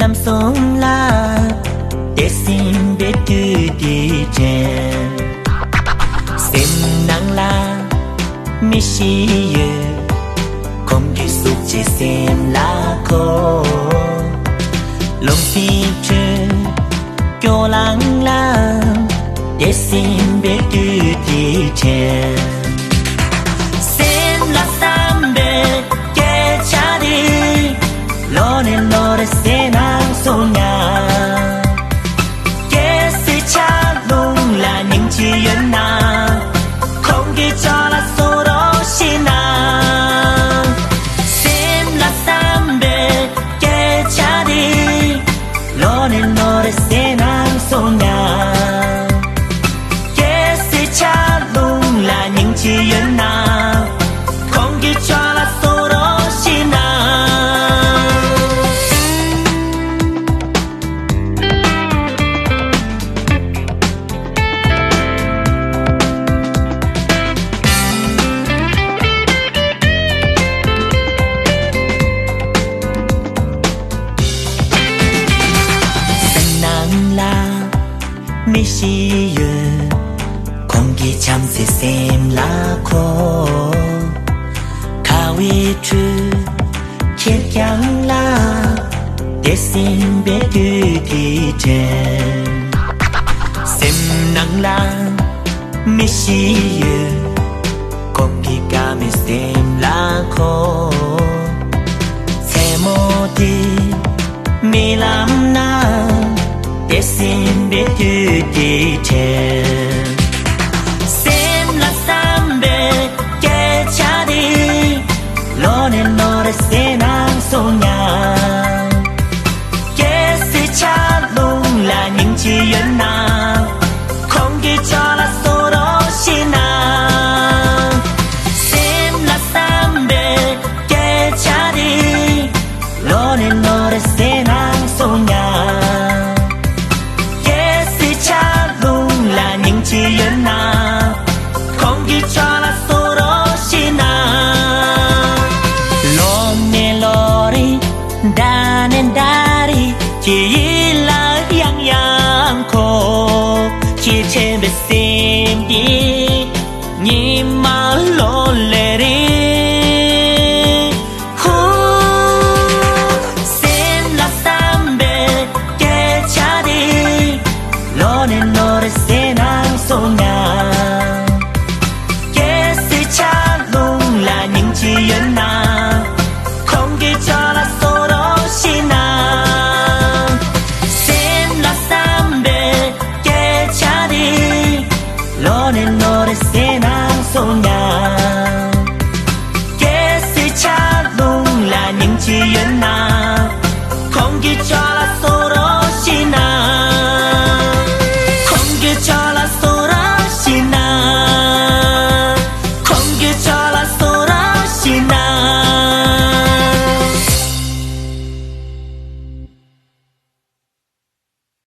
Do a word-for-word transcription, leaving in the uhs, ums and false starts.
ལམ་སོང་ལ་དེར་སིམ་པའི་དུས་དེ་དྲན། སེམས་ནང་ལ་མི་ཞིག་ཡོད། ཁོང་གི་གཟུགས་ཅན་སེམས་ལ་འཁོར། རླུང་བཞིན་ཁྲོད་སྐྱོ་ལང་ལ་དེར་སིམ་པའི་དུས་དེ་དྲན། སེམས་ལ་བསམ་པའི་སྐད་ཆ་དེ་ལོ་ནས་ལོ་རེ་སེམས་ནང་སོང་ཡ། གལ་སྲིད་ཆར་རླུང་ལ་སྙིང་རྗེ་ཡོད་ན། ཁོང་གི་ཕྱོགས་ལ་སོང་རོགས་ཞེས་ན། སེམས་ལ་བསམ་པའི་སྐད་ཆ་དེ་ལོ་ནས་ལོ་རེ་སེམས་ནང་སོང་ཡ། གལ་སྲིད་ཆར་རླུང་ལ་སྙིང་རྗེ་ཡོད་ན། ཁོང་གི་ཕྱོགས་ལ་སོང་རོགས་ཞེས་ན། སེམས་ནང་ལ་མི་ཞིག་ཡོད། ཁོང་གི་བྱམས་བརྩེ་སེམས་ལ་འཁོར། ཁ་བའི་ཁྲོད་ཁེར་རྐྱང་ལ་དེར་སིམ་པའི་དུས་དེ་དྲན། སེམས་ནང་ལ་མི་ཞིག་ཡོད། ཁོང་གི་དགའ་མོས་སེམས་ལ་འཁོར། མཚན་མོ་དེ་རྨི་ལམ་ན་དེར་སིམ་པའི་དུས་དེ་དྲན། སེམས་ལ་བསམ་པའི་སྐད་ཆ་དེ་ལོ་ནས་ལོ་རེ་སེམས་ནང་སོང་ཡ། གལ་སྲིད་ཆར་རླུང་ལ་སྙིང་རྗེ་ཡོད་ན། ཁོང་གི་ཕྱོགས་ལ་སོང་རོགས་ཞེས་ན། སེམས་ལ་བསམ་པའི་སྐད་ཆ་དེ་ལོ་ནས་ལོ་རེ་སེམས་ནང་སོང་ཡ། གལ་སྲིད་ཆར་རླུང་ལ་སྙིང་རྗེ་ཡོད་ན། ཁོང་གི་ཕྱོགས་ལ་སོང་རོགས་ཞེས་ན། ལོ་ནས་ལོ་རེ་ཟླ་ནས་ཟླ་རེ་ཁྱེད་ཡིད་ལ་ཡང་ཡང་འཁོར། ཁྱེད་དྲན་པའི་སེམས་དེ་ཉི་མ་ལོ་ལས་རེ། ཧུ། སེམས་ལ་བསམ་པའི་སྐད་ཆ་དེ་ལོ་ནས་ལོ་རེ་སེམས་ནང་སོང་ཡ། གལ་སྲིད་ཆར་རླུང་ལ་སྙིང་རྗེ་ཡོད་ན། ཁོང་གི་ཕྱོགས་ལ་སོང་རོགས་ཞེས་ན། སེམས་ལ་བསམ་པའི་སྐད་ཆ་དེ་ལོ་ནས་ལོ་རེ་སེམས་ནང་སོང་ཡ། གལ་སྲིད་ཆར་རླུང་ལ་སྙིང་རྗེ་ཡོད་ན།